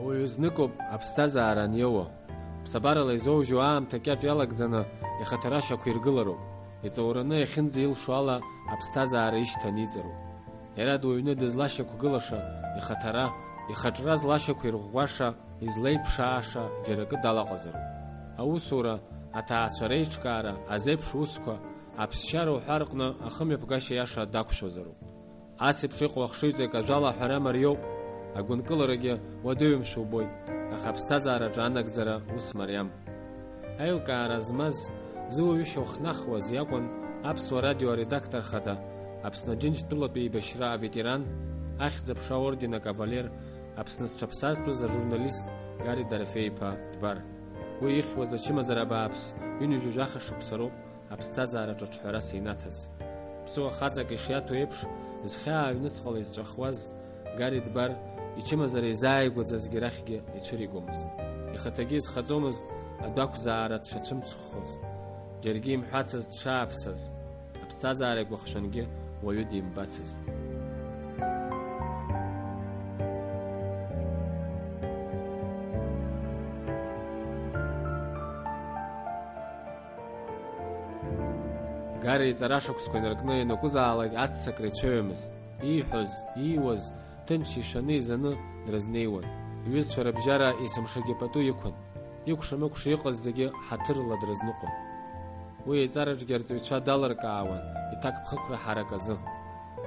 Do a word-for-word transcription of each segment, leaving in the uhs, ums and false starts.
Уаҩы зныкоуп аԥсҭазаара аниоуа. Ԥсабарала изоужьу аамҭа кьаҿ иалагӡаны ихаҭара шьақәиргылароуп. Иҵоураны иахьынӡаилшо ала аԥсҭазаара ишьҭаниҵароуп. Иара дуаҩны дызлашьақәгылаша, ихаҭара, ихаҿра злашьақәирӷәӷәаша, излеиԥшааша џьара акы далаҟазароуп. Аусура, аҭаацәа реиҿкаара, азеиԥш усқәа, аԥсшьара уҳәа рҟны ахымҩаԥгашьа иаша дақәшәозароуп. Ас еиԥш иҟоу ахшыҩҵак ажәала аҳәара мариоуп, агәынкыларагьы уадаҩымшәа убоит, аха аԥсҭазаараҿы анагӡара ус мариам. Аилкаара змаз, зыуаҩышьа ухнахуаз иакәын Аԥсуа радио аредактор хада, Аԥсны Аџьынџьтәылатәи еибашьра аветеран, Ахьӡ-аԥша аорден акавалер, Аԥсны зҽаԥсазтәыз ажурналист Гари Дорофеи-иԥа Дбар. Уи ихьуаз ачымазара бааԥс ҩынҩажәи жәаха шықәса роуп, аԥсҭазаараҿы аҿҳәарас инаҭаз. Ԥсуа хаҵак ишиаҭо еиԥш, зхьаа аҩныҵҟала изҵәахуаз Гари Дбар ичымазара изааигәаӡазгьы рахьгьы ицәыригомызт. Ихаҭагьы изхаӡомызт адәы ақәзаара дшацәымцхәхоз, џьаргьы имҳәацызт дшааԥсаз, аԥсҭазаара игәахшәангьы уаҩы димбацызт. Гари иҵара шықәсқәа инаркны ианакәызаалак аццакра ицәаҩамызт. Ииҳәоз, ииуаз, ҭынч ишәаны изаны дрызнеиуан. Иҩызцәа рыбжьара есымшагьы пату иқәын. Икәша-мыкәша иҟаз зегьы ҳаҭырла дрызныҟәон. Уи еиҵараҿгьы арҵаҩцәа далыркаауан, иҭакԥхықәра ҳарак азы.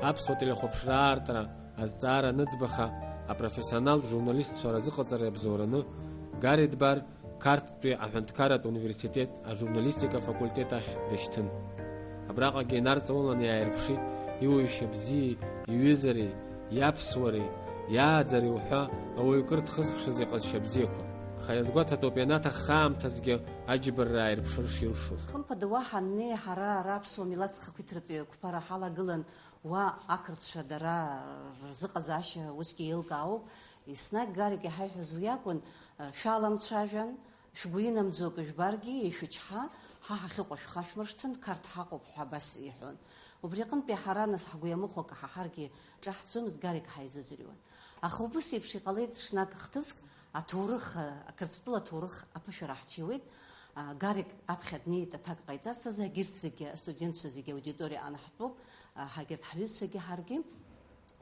Аԥсуа телехәаԥшра аартра азҵаара аныӡбаха, апрофессионалтә журналистцәа разыҟаҵара иабзоураны, Гари Дбар Қарҭтәи аҳәынҭқарратә университет ажурналистика факультет ахь дышьҭын. Абраҟагьы инарҵауланы иааирԥшит иуаҩшьа бзиеи, иҩызареи, иаԥсуареи, иааӡареи уҳәа ауаҩы кыр дхызхшаз иҟазшьа бзиақәа. Аха иазгәаҭатәуп ианаҭахха аамҭазгьы аџьбарра ааирԥшыр шилшоз. Хымԥада, уа ҳаннеи, ҳара ара аԥсуа милаҭ хақәиҭратәи қәԥара ҳалагылан, уа ақырҭцәа дара рзыҟазаашьа усгьы еилкаауп. Еснагь Гарик иҳаиҳәаз уи акәын, шәаламцәажәан, шәгәы инамӡо акы жәбаргьы, ишәычҳа, ҳа ҳахьыҟоу шәхашәмыршҭын, Қарҭ ҳаҟоуп ҳәа абас иҳәон. Убри аҟынтәи ҳара, нас, ҳгәы иамыхәо акы ҳаҳаргьы ҿаҳҵомызт, Гарик ҳаизыӡырҩуан. Аха убыс еиԥш иҟалеит ҽнак хҭыск, аҭоурых, ақырҭтәыла аҭоурых аԥышәара ҳҭиуеит. Гарик аԥхьа днеит аҭак ҟаиҵарц азы, егьырҭ зегьы, астудентцәа зегьы аудиториа анаҳтәуп, ҳагьырҭ ҳҩызцәагьы ҳаргьы.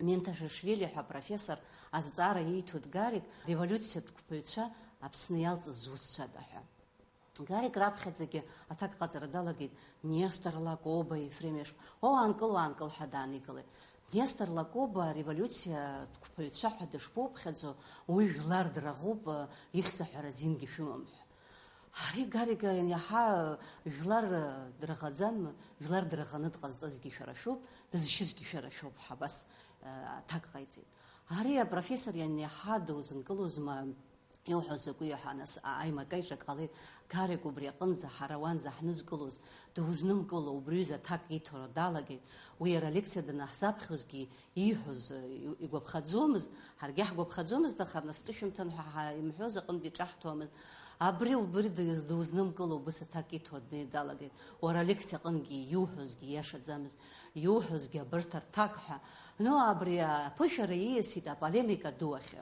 Менҭашвили ҳәа апрофессор азҵаара ииҭоит Гарик, револиуциатә қәԥаҩцәа Аԥсны иалҵыз зусҭцәада ҳәа. Гарик раԥхьаӡагьы аҭак ҟаҵара далагеит, Нестор Лакоба, Ефрем Ешба, уа уаанкыл, уаанкыл ҳәа дааникылеит. Нестор Лакоба ареволиуциатә қәԥаҩцәа ҳәа дышԥоуԥхьаӡо, уи жәлар драӷоуп, ихьӡ аҳәара азингьы шәымам ҳәа. Ари Гарик ианиаҳа, жәлар драӷаӡам, жәлар драӷаны дҟазҵазгьы шәара шәоуп, дызшьызгьы шәара шәоуп ҳәа абас, э, аҭак ҟаиҵеит. Ари апрофессор ианиаҳа дузынкылозма, иуҳәо закәи ҳәа, нас, а-, аимакаиҿак ҟалеит, Гарик убри аҟынӡа, ҳара уанӡа ҳнызкылоз, дузнымкыло, убри ҩыза аҭак иҭо далагеит. Уи иара алекциа данаҳзаԥхьозгьы, ииҳәоз, э, игәаԥхаӡомызт, ҳаргьы ҳгәаԥхаӡомызт, аха нас ҿышәымҭан ҳәа ҳа-, имҳәоз аҟынтә иҿаҳҭуамызт. Абри, убри ды-, дузнымкыло, убыс аҭак иҭо днеир далагеит. Уара алекциа аҟынгьы иуҳәозгьы иашаӡамызт, иуҳәозгьы абырҭ арҭак ҳәа. Ну, абри аԥышәара ииасит аполемика ду ахь.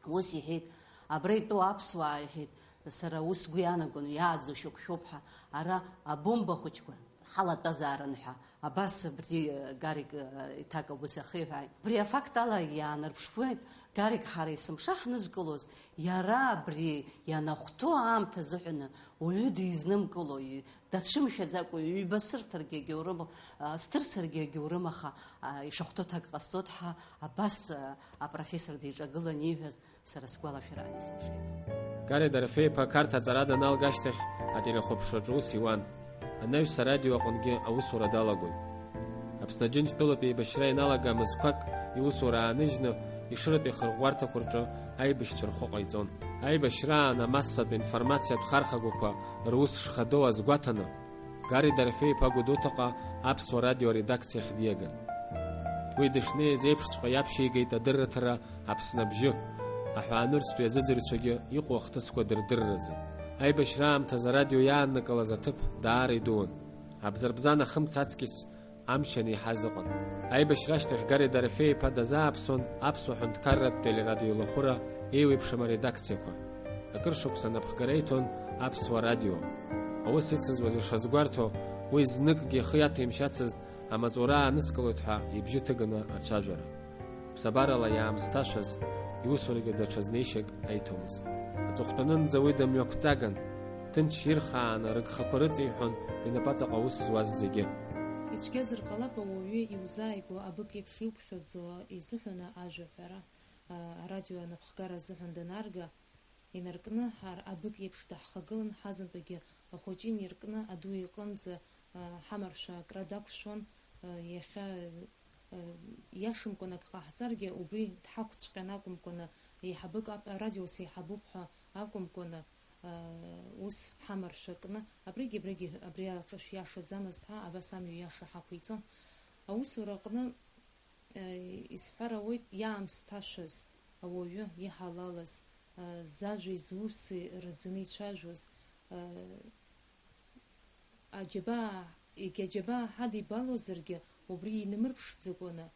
Ус иҳәеит, абра итәоу аԥсуаа, иҳәеит, сара ус сгәы иаанагон, иааӡо шьоук шәоуп ҳәа, ара абомба хәыҷқәа ҳалатәазаарын ҳәа, абас абри, э, Гарик, э, иҭак убас иахиҳәааит. Убри афакт ала иаанарԥшуеит, Гарик ҳара есымша ҳнызкылоз, иара абри ианахәҭоу аамҭа азыҳәаны уаҩы дизнымкыло, и-, дацәымшәаӡакәа ҩба сырҭаргьы агьаурым, а, сҭырцаргьы агьаурым, аха, а, ишахәҭоу аҭак ҟасҵоит ҳәа, абас, а, апрофессор диҿагылан ииҳәаз сара сгәалашәара ансымшеит. Гари Дорофеи-иԥа Қарҭ аҵара даналга ашьҭахь ателехәаԥшраҿы ус иуан. Анаҩс арадио аҟынгьы аусура далагоит. Аԥсны Аџьынџьтәылатә еибашьра ианалага мызқәак иусура ааныжьны, Ешыратәи ахырӷәӷәарҭақәа рҿы аибашьцәа рхәы ҟаиҵон. Аибашьраан амассатә информациатә хархагақәа рус шхадоу азгәаҭаны, Гари Дорофеи-иԥа Гәдоуҭаҟа Аԥсуа радио аредакциахь диаган. Уи дышнеиз еиԥшҵәҟьа иаԥшьигеит адырраҭара Аԥсны абжьы, аҳәаанырцәтәи азыӡырҩцәагьы иҟоу ахҭысқәа дырдырразы. Аибашьра аамҭазы арадио иааннакылаз аҭыԥ даара идуан. Абзарбзан ахымца аҵкьыс Амч анеиҳаз ыҟан. Аибашьра ашьҭахь Гари Дорофеи-иԥа дазааԥсон аԥсуа ҳәынҭқарратә телерадиолахәыра еиуеиԥшым аредакциақәа. Акыр шықәса анапхгара иҭон Аԥсуа радио. Аус ицызуаз ишазгәарҭо, уи зныкгьы ихы иаҭәеимшьацызт амаҵура ааныскылоит ҳәа ибжьы ҭыганы ацәажәара. Ԥсабарала иаамсҭашәаз, иусурагьы даҽа знеишьак аиҭомызт. Аҵыхәтәанынӡа уи дымҩақәҵаган, ҭынч ирхааны рыгхақәа рыҵеиҳәон инапаҵаҟа аус зуаз зегьы. Ицәгьазар ҟалап ауаҩы иузааигәоу абык еиԥш иуԥхьаӡо изыҳәаны ажәа ҳәара, а, арадио анапхгара азыҳәан данарга, инаркны ҳар абык еиԥш даҳхагылан, ҳазынтәыгьы ахәыҷы иниркны аду иҟынӡа, а, ҳамаршәа акра дақәшәон, а, иахьа, а, иашамкәан ак ҟаҳҵаргьы, убри дҳақәҵәҟьан акәымкәаны, еиҳабык ап-, арадиус еиҳабуп ҳәа акәымкәаны, а, ус ҳамаршәа кны, абригь-абригь абри аҿы шәиашаӡамызт ҳәа, абас амҩа иаша ҳақәиҵон. Аусура аҟны Исҳәар ауеит, иаамсҭашәаз ауаҩы, иҳалалыз, зажәеи зуси рыӡны ицәажәоз, аџьабаа, егьа аџьабаа ҳадибалозаргьы, убри инымырԥшӡакәаны,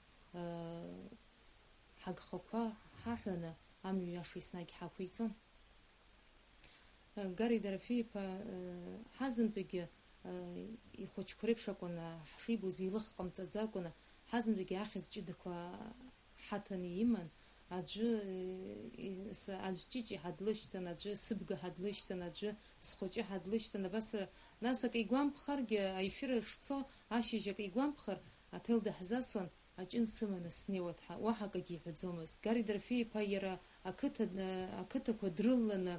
ҳагхақәа ҳаҳәаны, амҩа иаша еснагь ҳақәиҵон. Гари Дорофеи-иԥа, ҳазынтәыгьы, ихәыҷқәа реиԥш акәын, ҳшибоз илых ҟамҵаӡакәаны, ҳазынтәыгьы ахьӡ ҷыдақәа ҳаҭаны иман, аӡәы, с-, аӡә Ҷыҷ иҳа длышьҭан, аӡәы Сыбга ҳа длышьҭан, аӡәы Схәыҷы ҳа длышьҭан, абас ра-, нас акы игәамԥхаргьы, аефир шцо, ашьыжь акы игәамԥхар, аҭел даҳзасуан, аҷын сыманы снеиуеит ҳәа, уаҳа акагьы иҳәаӡомызт. Гари Дорофеи-иԥа иара ақыҭа, ақыҭақәа дрылаланы,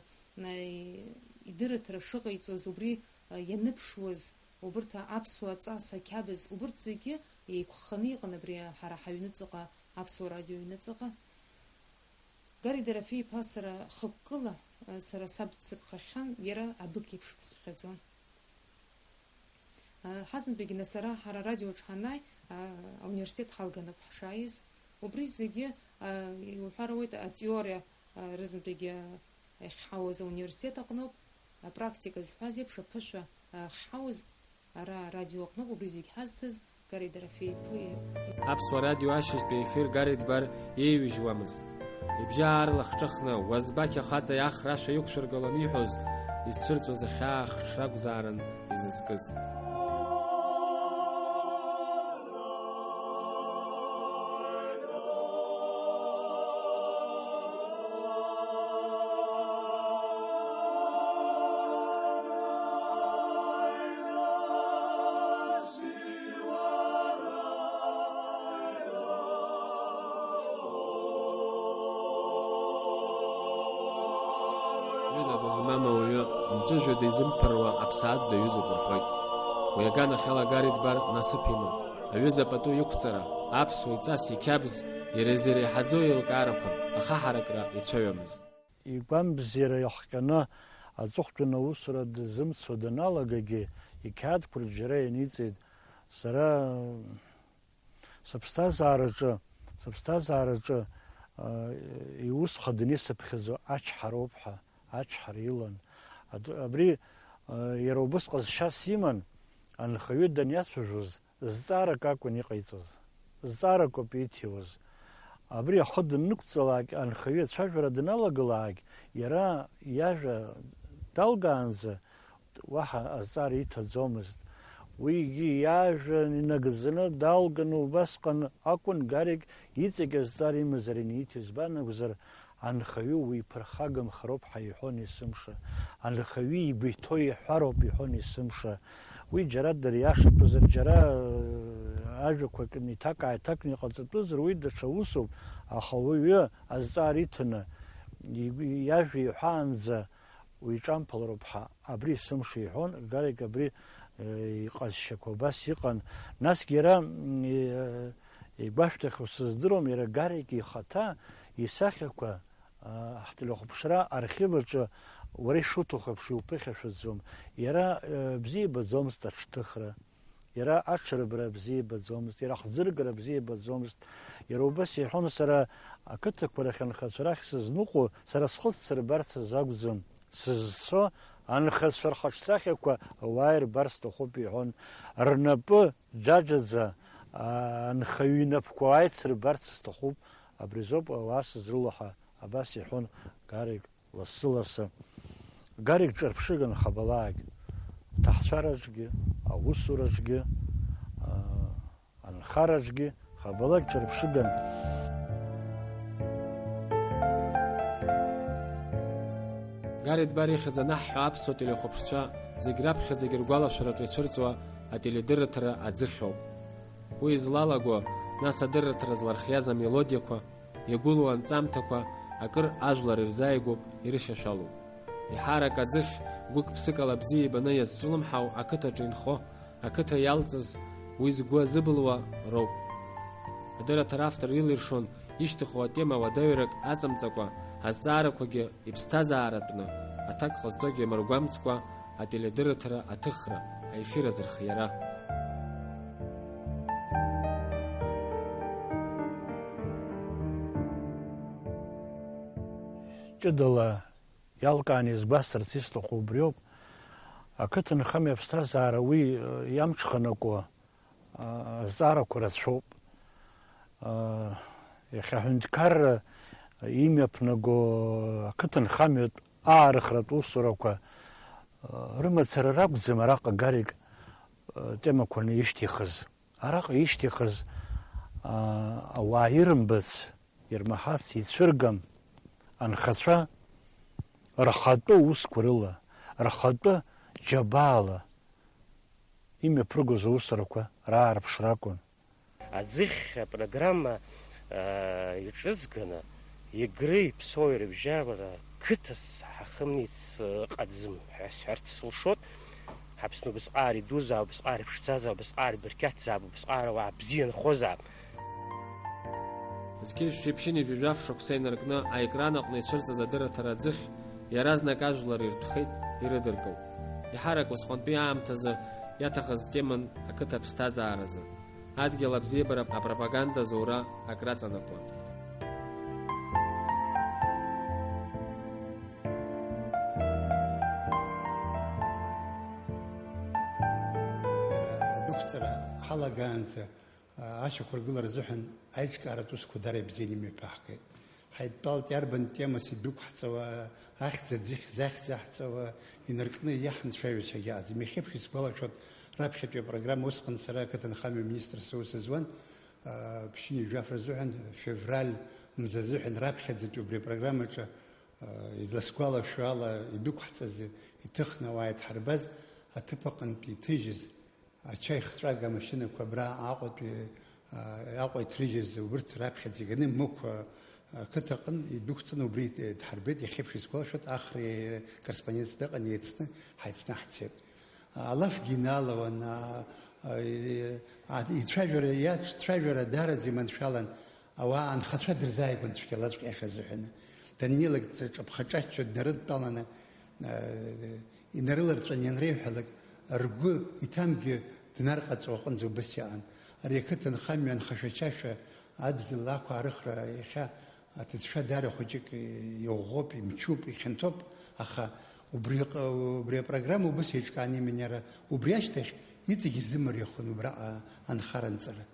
идырраҭара шыҟаиҵоз, убри ианыԥшуаз, убырҭ аԥсуа ҵас, ақьабз, убырҭ зегьы еиқәхханы иҟан абри ҳара ҳаҩныҵҟа, аԥсуа радио аҩныҵҟа. Гари Дорофеи-иԥа сара хықәкыла, сара саб дсыԥхахьан, иара абык еиԥш дсыԥхьаӡон. Ҳазынтәыгьы нас ара ҳара арадиоҿ ҳанааи, ауниверситет ҳалган ауп ҳшааиз. Убри зегьы, иуҳәар ауеит, атеориа, рызынтәыгьы ахьҳауаз ауниверситет аҟноуп, апрактика зҳәаз еиԥш аԥышәа ахьҳауз ара арадио аҟноуп, убри зегь ҳазҭаз Гари Дорофеи-иԥа. Аԥсуа радио ашьыжьтәи аефир Гари Дбар иеиҩыжьуамызт. Ибжьы аарлахҿыхны, Уазбақь ахаҵа иахра ашәа иқәшәыргылон ииҳәоз, изцәырҵуаз ахьаа хҽракәзаарын изызкыз. Ҩыза дызмам ауаҩы мҵәыжәҩа дизымԥыруа аԥсаатә даҩызоуп рҳәоит. Уи аганахьала Гари Дбар насыԥ иман. Аҩыза пату иқәҵара, аԥсуа иҵас иқьабз, иара изы иреиҳаӡоу еилкаарақәа, ахаҳаракра ицәаҩамызт. Игәамбзиара иахҟьаны аҵыхәтәан аусура дызымцо даналагагьы, иқьаадқәа рҿы џьара ианиҵеит, сара сыԥсҭазаараҿы, сыԥсҭазаараҿы, а, иусхаданы исыԥхьаӡо ачҳароуп ҳәа, ачҳара илан. Аду-, абри, а, иара убыс ҟазшьас иман, анхаҩы даниацәажәоз, зҵаарак акәын иҟаиҵоз, зҵаарак ауп ииҭиуаз. Абри ахы даннықәҵалак, анхаҩы ацәажәара даналагалак, иара иажәа далгаанӡа уаҳа азҵаара иҭаӡомызт. Уигьы иажәа инагӡаны далганы убасҟан акәын Гарик иҵегь азҵаара имазар иниҭо, избан акәзар, анхаҩы уиԥырхагамхароуп ҳәа иҳәон есымша, анхаҩы игәы иҭоу иҳәароуп иҳәон есымша. Уи џьара дыриашатәызар, џьара, э, ажәақәак иҭак-ааиҭакны иҟаҵатәызар, уи даҽа усуп, аха ауаҩы азҵаара иҭаны, игәы, иажәа иҳәаанӡа уиҿамԥалароуп ҳәа абри есымша иҳәон, Гарик абри, э, иҟазшьақәа убас иҟан. Насгьы иара, м, э, игәашәҭахьоу сыздыруам, иара Гарик ихаҭа исахьақәа, а, ҳтелехәаԥшра архив аҿы уара ишуҭаху еиԥш иуԥыхьашәаӡом. Иара, э, бзиа ибаӡомызт аҽҭыхра. Иара аҽырбара бзиа ибаӡомызт, иара ахӡыргара бзиа ибаӡомызт. Иара убас иҳәон, сара ақыҭақәа рахь анхацәа рахь сызныҟәо, сара схы сцырбарц азы акәӡам, сызцо Анхацәа рхаҿсахьақәа ауаа ирбар сҭахуп, иҳәон. Рнапы џаџаӡа, а, анхаҩы инапқәа уааицырбарц сҭахуп. Абризоуп ауаа сызрылоу ҳәа абас иҳәон Гарик лассы-лассы. Гарик ҿырԥшыган хабалаагь, аҭаҳцәараҿгьы, аусураҿгьы, а, анхараҿгьы хабалак ҿырԥшыган. Гари Дбар ихьӡ анаҳҳәо, аԥсуа телехәаԥшцәа зегь раԥхьаӡагьы ргәалашәараҿы ицәырҵуа ателедырраҭара аӡыхьоуп. Уи излалаго, нас адырраҭара злархиаз амелодиақәа, иагәылоу анҵамҭақәа акыр ажәлар ирзааигәоуп, ирышьашәалоуп. Еиҳарак аӡыхь гәык-ԥсыкала бзиа ибаны иазҿлымҳау ақыҭаҿы инхо, ақыҭа иалҵыз, уи згәы азыбылуа роуп. Адырраҭара автор илиршон ишьҭыху атема уадаҩрак аҵамҵакәа, азҵаарақәагьы иԥсҭазааратәны аҭак ҟазҵогьы мыргәамҵкәа, ателедырраҭара аҭыхра, аефир азырхиара. Ҷыдала иалкааны исгәасҭарц исҭаху убриоуп, ақыҭанхамҩа аԥсҭазаара уи, э, иамҽханакуа, а, азҵаарақәа рацәоуп. А, иахьа аҳәынҭқарра имҩаԥнаго ақыҭанхамҩатә аарыхратә усурақәа, а, рымацара ракәӡам араҟа Гарик, а, темақәа ишьҭихыз. Араҟа ишьҭихыз, а, ауаа ирымбац, ирмаҳац ицәыргам анхацәа рхатәы усқәа рыла, рхатәы џьабаала имҩаԥыргоз аусурақәа раарԥшра акәын. Аӡыхь апрограмма, аа, иҿыҵганы, Егры иԥсоу ирыбжьалара қыҭас ҳахымниц ыҟаӡам ҳәа сҳәарц сылшоит. Ҳаԥсны убысҟак идузаап, убысҟак иԥшӡазаап, убысҟак ирбырқьаҭзаап, убысҟак ауаа бзиа нхозаап. Зқьи жәшәи ԥшьынҩажәи жәаф шықәса инаркны аекран аҟны ицәырҵыз адырраҭара аӡыхь иаразнак ажәлар иртәхеит, ирыдыркылт. Еиҳарак усҟантәи аамҭазы иаҭахыз теман ақыҭа аԥсҭазааразы. Адгьыл абзиабара апропаганда зура акраҵанакуан. Адәықәҵара ҳалагаанӡа, ашьақәыргылара азыҳәан аиҿкааратә усқәа дара ибзианы имҩаԥаҳгеит. Ҳаидтәалеит, иарбан темас идәықәҳҵауа, ахьӡ аӡыхь захьӡ аҳҵауа, инаркны иаҳамцәажәацәагьы ыҟаӡам. Иахьеиԥш исгәалашәоит, раԥхьатәи апрограмма усҟан сара ақыҭанхамҩа аминистр саус зуан, а, ԥшьынҩажәи жәаф рзыҳәан, февраль мза азыҳәан раԥхьаӡатәи убри апрограммаҿы, а, изласгәалашәо ала, идәықәҳҵаз иҭыхны ауаа идҳарбаз аҭыԥ аҟынтә иҭыжьыз, ачаи хҵәага амашьынақәа абра Аҟәатәи, а, Аҟәа иҭрыжьыз, урҭ раԥхьаӡа иганы Мықә, а, ақыҭаҟын идәықәҵаны убри дҳарбеит, иахьеиԥш исгәалашәоит, Ахреи корреспондентс дыҟан, еицны, ҳаицны ҳцеит. Алафгьы иналауан, а, а, и-, а, ицәажәара, иацәажәара даараӡа иманшәалан, ауаа анхацәа дырзааигәан цәгьалаҵәҟьа иахьазыҳәаны. Даннеилак ҿаԥха-ҿаччо днарыдтәаланы, а, инарыларҵәан ианреиҳәалак, ргәы иҭамгьы днарҟаҵо аҟынӡа убыс иаан. Ари ақыҭанхамҩа анхашәачашәа адгьыл ақәаарыхра иахьа аҭыӡшәа даара хәыҷык иӷәӷәоуп, имчуп, ихьанҭоуп, аха убри, убри апрограмма убыс еиҿкааны иман иара. Убри ашьҭахь иҵегь ирзымариахон убраҟа анхаранҵара.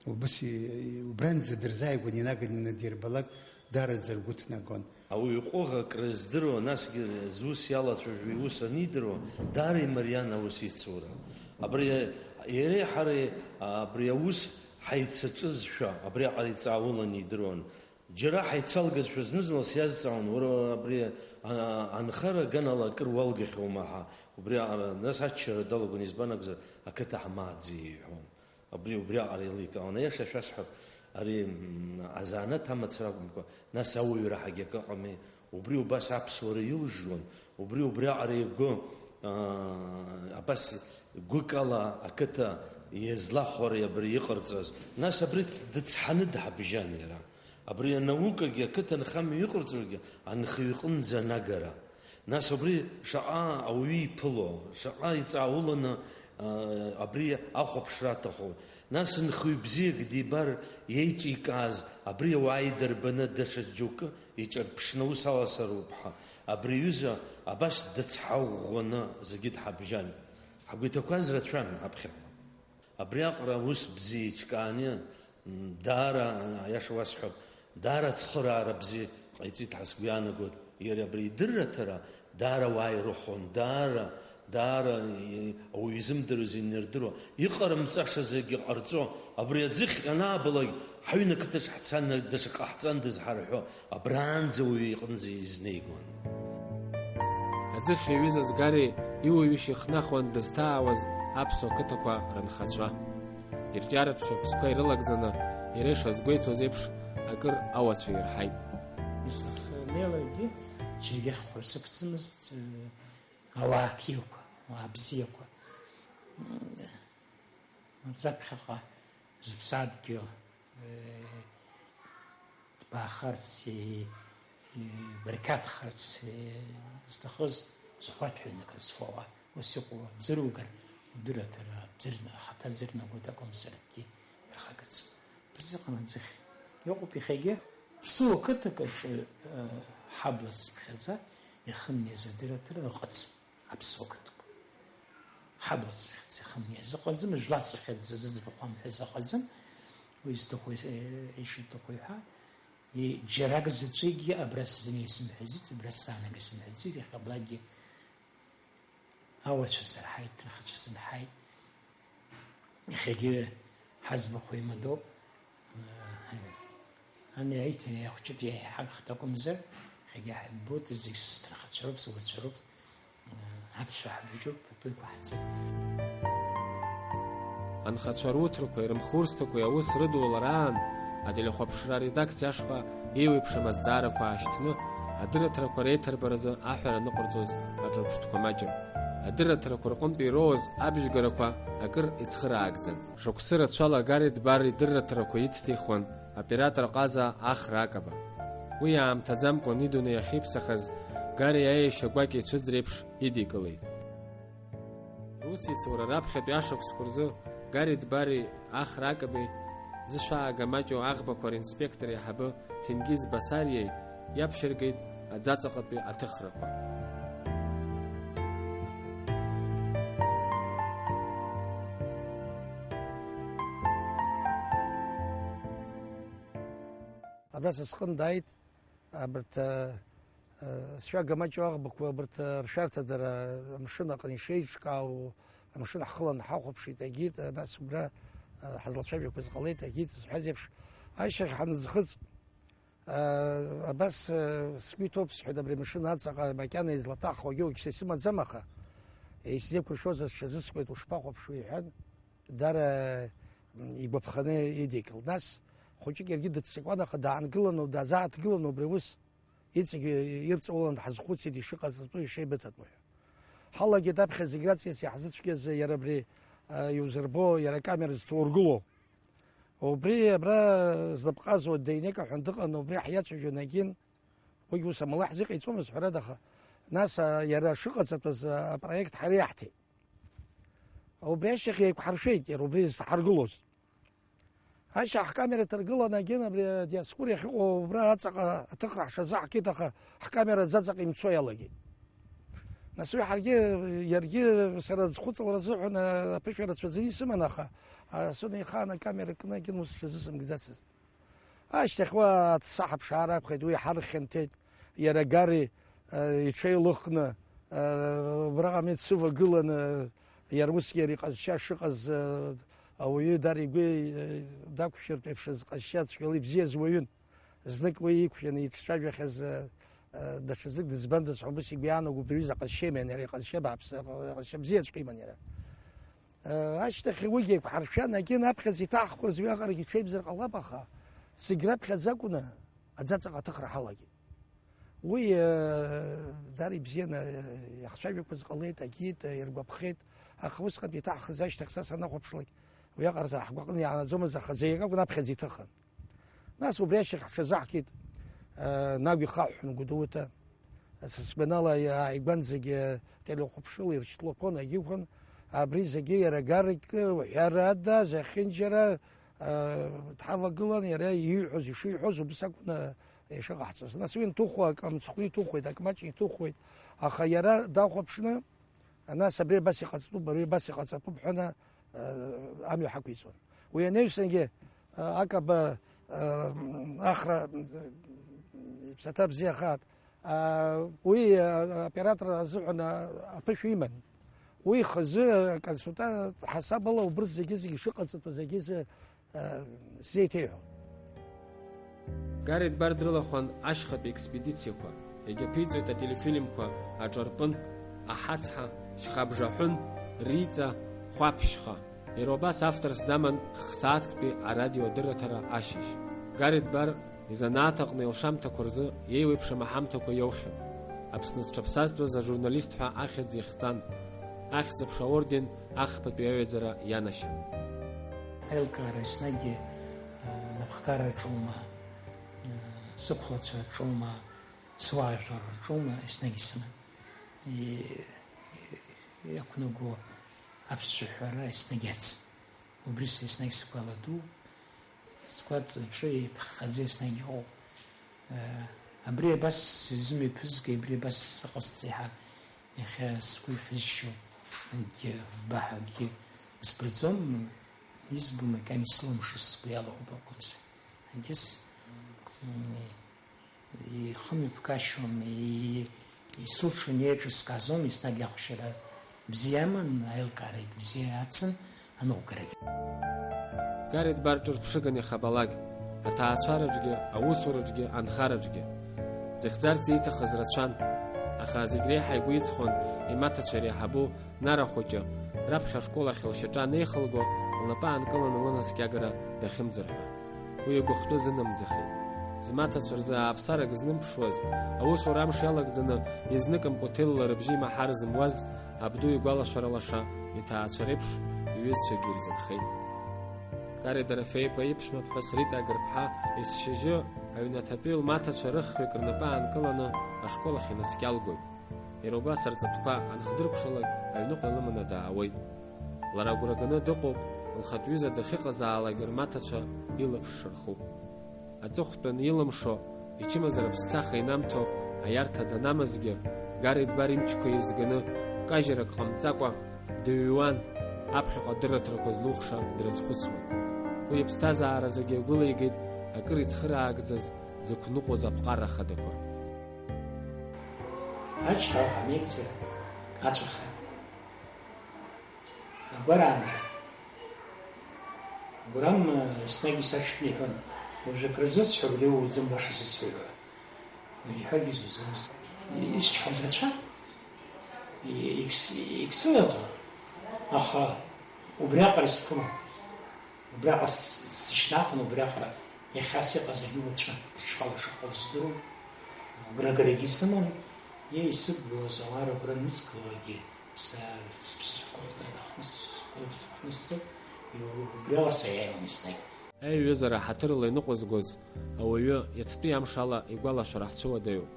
Убыс и-, убранӡа дырзааигәан инаганы инадирбалак, даараӡа ргәы ҭнагон. Ауаҩы ҟәыӷа акрыздыруа, насгьы зус иалацәажәо иус анидыруа, даара имариан аус ицура. Абри иареи ҳареи абри аус ҳаицаҿызшәа, абриаҟара иҵаауланы идыруан. Џьара ҳаицалгазшәа зны-зынла сиазҵаауан, уара абри, а, анхара аганала акыр уалгахьоума ҳәа. Убриаҟара, нас аччара далагон, избан акәзар, ақыҭа ҳмааӡеи иҳәон. Абри убриаҟара еиликаауан. Аиаша шәасҳәап, ари, м, азанааҭ амацара акәымкәа, нас ауаҩра ҳагьакы ыҟами. Убри убас аԥсуара илжжуан, убри убриаҟара игәы, аа, абас гәыкала ақыҭа иазлахәари абри иҟарҵаз. Нас абри дыцҳаны дҳабжьан иара. Абри анаукагьы, ақыҭанхамҩа иҟарҵогьы анхаҩы иҟынӡа анагара. Нас убри шаҟа ауаҩы иԥыло, шаҟа иҵаауланы, а, абри ахәаԥшра аҭаху. Нас нхаҩ бзиак дибар иеиҿикааз, абри ауаа идырбаны даҽа џьоукы иҿырԥшны аус аласыруп ҳәа. Абри аҩыза абас дыцҳаӷәӷәаны зегьы дҳабжьан. Ҳгәы иҭақәаз рацәан аԥхьаҟа. Абриаҟара аус бзиа иҿкааны, м, даара, аиаша уасҳәап, даара ацхыраара бзиа ҟаиҵеит ҳәа сгәы иаанагоит. Иара абри идырраҭара даара уаа ирыхон, даара, даара, и-, ауаҩы изымдыруаз инирдыруа, иҟарымҵаша зегьы ҟарҵо, абри аӡыхь анаабалак, ҳаҩны ақыҭаҿ ҳцан, даҽа ҟаҳҵандаз ҳарҳәо, абраанӡа уаҩы иҟынӡа изнеигон. Аӡыхь иаҩызаз Гари иуаҩышьа ихнахуан дызҭаауаз аԥсуа қыҭақәа рынхацәа. Ирҿиаратә шықәсқәа ирылагӡаны, иара ишазгәеиҭоз еиԥш, акыр ауацәа ирҳаит. Сахьнеилакгьы џьаргьы ахьхәра сықәӡамызт, э, ауаа қьиақәа, ауаа бзиақәа. М, рҿаԥхьаҟа зыԥсадгьыл, э, ҭбаахарц, и-, ибарқьаҭхарц, и-, зҭахыз зхәаҭ ҩнык зфоуа, ус иҟоу абзыругар, удырраҭара, абзырна-, ахаҭа зырнагоит акәымзар, акгьы ирхагаӡом. Абри ыҟан аӡыхь. Иҟоуп иахьагьы. Ԥсуа қыҭак аҿы, э, ҳабла цыԥхьаӡа иахымнеиз адырраҭара ыҟаӡам. Аԥсуа қыҭақәа. Ҳабла цыԥхьаӡа иахымнеиз ыҟаӡам, жәла цыԥхьаӡа зыӡбахә амҳәаз ыҟаӡам. Уи зҭаху, э, ишиҭаху иҳәа. И-, џьарак заҵәыкгьы абра сзын исымҳәаӡеит, абра саанагеит сымҳәаӡеит, иахьа блакгьы ауацәа сырҳаит, ҭынхацәа сымҳаит. Иахьагьы ҳаӡбахә еимадоуп. Ани аиҭ-, иахәҷык иаҳагхт акәымзар, иахьагьы ҳаибоит, зегь сҭынхацәа роуп, сыгәацәа роуп. Аԥсшәа ҳабжьоуп, атәы иқәаҳҵоит. Анхацәа руҭрқәеи рымхурсҭақәеи аус рыдулараан, ателехәаԥшра аредакциа ашҟа еиуеиԥшым азҵаарақәа аашьҭны, адырраҭарақәа реиҭарбаразы аҳәара аныҟарҵоз аҿырԥштәқәа маҷым. Адырраҭарақәа рҟынтә ироуаз абжьгарақәа акыр ицхыраагӡан. Шықәсы рацәала Гари Дбар идырраҭарақәа ицҭихуан аоператор ҟаза Ахра Акаба. Уи аамҭаӡамкәан идунеи ахьиԥсахаз, Гари аиашьа гәакьа ицәыӡреиԥш идикылеит. Русеицура раԥхьатәи ашықәсқәа рзы Гари Дбари Ахра Акаби зышәаага маҷу аӷбақәа ринспектор еиҳабы Ҭенгиз Басариеи иаԥшьыргеит аӡаҵаҟатәи аҭыхрақәа. Абра са сҟны дааит, абарҭ, а, а, сшәага маҷу аӷбақәа, абарҭ, а, ршәарҭадара амшын аҟны ишеиҿкаау, амшын ҳхылан ҳахәаԥшит, агьит, а, нас убра, а, ҳазлацәажәақәаз ҟалеит, агьит, зҳәаз еиԥш, ашьҭахь ҳанызхыҵ, а, абас, а, сгәы иҭоуп, сҳәеит, абри амшын аҵаҟа макьана излаҭаххогьы уагьсра исымаӡам, аха исзеиқәыршәозар сҽазыскуеит, ушԥахәаԥшуеи, иҳәан. Дара, м, игәаԥханы идикылт. Нас хәыҷык иаргьы дыццакуан, аха даангыланы, дазааҭгыланы убри аус иҵегь ирҵаулан дҳазхәыцит ишыҟаҵатәу, ишеибыҭатәу ҳәа. Ҳалагеит аԥхьа зегь раҵкыс иаҳзыцәгьаз иара абри, а, иузырбо, иара акамера зҭоургылоу. Убри абра знапҟазуа Дайнека ҳәа дыҟан, убри ҳиацәажәон, агьын, уигь ус амала ҳзыҟаиҵомызт, ҳәарада, аха нас, а, иара шыҟаҵатәыз, а, апроект ҳара иаҳҭеит. Убри ашьҭахь еиқәҳаршәеит иара убри зҭаҳаргылоз. Ашьҭахь ҳкамера ҭаргыланы, агьын абри адиаскур иахьыҟоу убра аҵаҟа аҭыхра ҳҽазаҳкит, аха ҳкамера аӡаҵаҟа имцо иалагеит. Нас уи ҳаргьы, иаргьы сара зхәыцлара азыҳәан, а, аԥышәа рацәаӡаны исыман, аха, а, сунеихаан акамера кны агьын ус сҽазысымкӡацызт. Ашьҭахь уа аццаҳа ԥшаара акәхеит, уи ҳархьанҭеит, иара Гари, э, иҽеилыхны, э, убраҟа амед сывагыланы, иара усгьы иара иҟазшьа шыҟаз, э, ауаҩы дара игәы, э, дақәшәартә еиԥш зҟазшьа цәгьала ибзиаз уаҩын. Знык уи иқәшәаны иҿцәажәахьаз, э, э, даҽазнык дызбандаз ҳәа убас игәы иаанагоуп, иҩыза ҟазшьа иман иара, иҟазшьа бааԥс, ҟазшьа бзиаҵәҟьа иман иара. Ашьҭахь уигьы еиқәҳаршәан, агьын аԥхьаӡа иҭаҳхуаз уиаҟарагьы ҽеибзар ҟалап, аха зегь раԥхьаӡа акәны аӡаҵаҟа аҭыхра ҳалагеит. Уи, э, дара ибзианы, э, иахцәажәақәаз ҟалеит, агьит, э, иргәаԥхеит, аха усҟантәи иҭаҳхыз ашьҭахь са санахәаԥшлак, уиаҟара ҳгәаҟны иаанаӡомызт, аха зегь акакәын аԥхьаӡа иҭыхын. Нас убри ашьҭахь ҳҽазаҳкит, э, Нагә ихаҳәҳәон Гәдоуҭа. Са сгәанала, иааигәан зегьы телехәаԥшыла иршьҭлақәон, агьықәын. Абри зегьы иара Гарик уҳәарада, зехьынџьара, э, дҳавагылан, иара ииҳәоз, ишиҳәоз убыс акәын, э, Ишыҟаҳҵоз. Нас уи нҭыхуа, акы мыцхәы иҭыхуеит, акы маҷ иҭыхуеит, аха иара дахәаԥшны, нас абри абас иҟаҵатәуп, абри абас иҟаҵатәуп ҳәаны, э, амҩа ҳақәиҵон. Уи анаҩсангьы, э, акаба, э, ахра, э, иԥсаҭа бзиахааит. Э, уи, э, аоператор азыҳәан, э, аԥышәа иман. Уи хазы, э, аконсультант ҳасабала убри зегьы-зегьы шыҟаҵатәу зегьы-зегьы, э, сзеиҭеиҳәон. Гарри Дбар дрылахәын ашьхатәи експедициақәа, иагьаԥиҵоит ателефильмқәа Аҿарпын, Аҳацҳа, Шьхабжаҳәын, Риҵа, Хәаԥшьха. Иара убас авторс даман х-сааҭктәи арадиоадырраҭара ашьыжь. Гарри Дбар изанааҭ аҟны илшамҭақәа рзы еиуеиԥшым аҳамҭақәа иоухьан. Аԥсны зҽаԥсазтәыз ажурналист ҳәа ахьӡ ихҵан. Ахьӡ-аԥша аорден ахԥатәи аҩаӡара ианашьан. Аилкаара еснагь, э, напхгара аҿоума, э, сықәлацәа рҿоума, суаажәлар рҿоума, еснагь исыман. И-, и-, иақәнаго аԥсшәа ҳәара еснагь ацын. Убри са еснагь сгәаладу, сгәаҵаҿы еиԥыххаӡа еснагь иҟоуп. Э, абри абас изымҩаԥызгеи, абри абас сыҟасҵеи ҳәа иахьа сгәы ихьызшьо акгьы, вбаҳәа акгьы збаӡом, избо макьана исылымшаз сгәы иалахәуп акәымзар. Егьыс, м, ихымҩаԥгашьом, и-, исылшо неиҿыскаазом, еснагь ахәшьара бзиа аман, аилкаара бзиа ацын, аныҟәгарагьы. Гарри Дбар ҿырԥшыган иахьабалак, аҭаацәараҿгьы, аусураҿгьы, анхараҿгьы. Дзыхьӡарц ииҭахыз рацәан, аха зегь реиҳа игәы иҵхон имаҭацәа иреиҳабу Нара хәыҷы, раԥхьа ашкол ахь лшьаҿа анеихылго, лнапы аанкыланы лынаскьагара дахьымӡар ҳәа. Уи игәахәтәы зынамӡахеит. Змаҭацәа рзы ааԥсарак знымԥшуаз, аусура амш иалагӡаны, изныкымкәа ҭелла рыбжьы имаҳар зымуаз, абду игәалашәара лаша иҭаацәа реиԥш иҩызцәагьы ирзынхеит. Гарри Дорофеи-иԥа иԥшәмаԥҳәыс Рита Агырԥҳа есшьыжьы аҩнаҭатәи лмаҭацәа рыхҩык рнапы аанкыланы ашкол ахь инаскьалгоит. Иара убас рҵатәқәа анхдыркәшалак, аҩныҟа илыманы даауеит. Лара агәра ганы дыҟоуп, лхатә ҩыза дахьыҟазаалак рмаҭацәа илаԥш шырху. Аҵыхәтәан илымшо, ичымазара ԥсцаха инамҭо аиарҭа данамазгьы, Гарри Дбар имчқәа еизганы, кажьрак ҟамҵакәа, дыҩуан, аԥхьаҟа адырраҭарақәа злухша дрызхәыцуан. Уи иԥсҭазаара зегьы агәылеигеит акыр ицхыраагӡаз дзықәныҟәоз аԥҟара хадақәа. Ачҳара ҳамеигӡа ацәаха. Агәараанӡа. Гәырам, еснагь исаҽԥниҳәон, уажәы акры зысҳәо, убри уаҩӡам баша зысҳәо ҳәа. Уажәы иҳәагьы зуӡомызт. Исчҳауаз рацәан, егьс-, егьсылаӡом, аха убриаҟара исԥылон. Убриаҟара с-, сышьҭнахын, убриаҟара иахьа сыҟазаргьы уацәа сыҽхала шыҟоу здыруан. Агәрагарагьы сыман, иа исыдгылаз ауаа рыгәра анысгылогьы, са сыԥсы сықәлозар, ахны с-, сықәлозар, ахны сцоит, убриала саиааиуан еснагь. Аиҩызара ҳаҭырла иныҟәызгоз ауаҩы иацтәи амш ала игәалашәара ҳцәыуадаҩуп.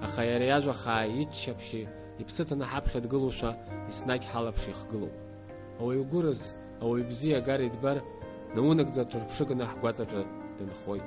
Аха иара иажәа хаа иччаԥшьи иԥсы ҭаны ҳаԥхьа дгылоушәа еснагь ҳалаԥш ихгылоуп. Ауаҩ гәыраз, ауаҩ бзиа Гарри Дбар наунагӡа ҿырԥшыганы ҳгәаҵаҿы дынхоит.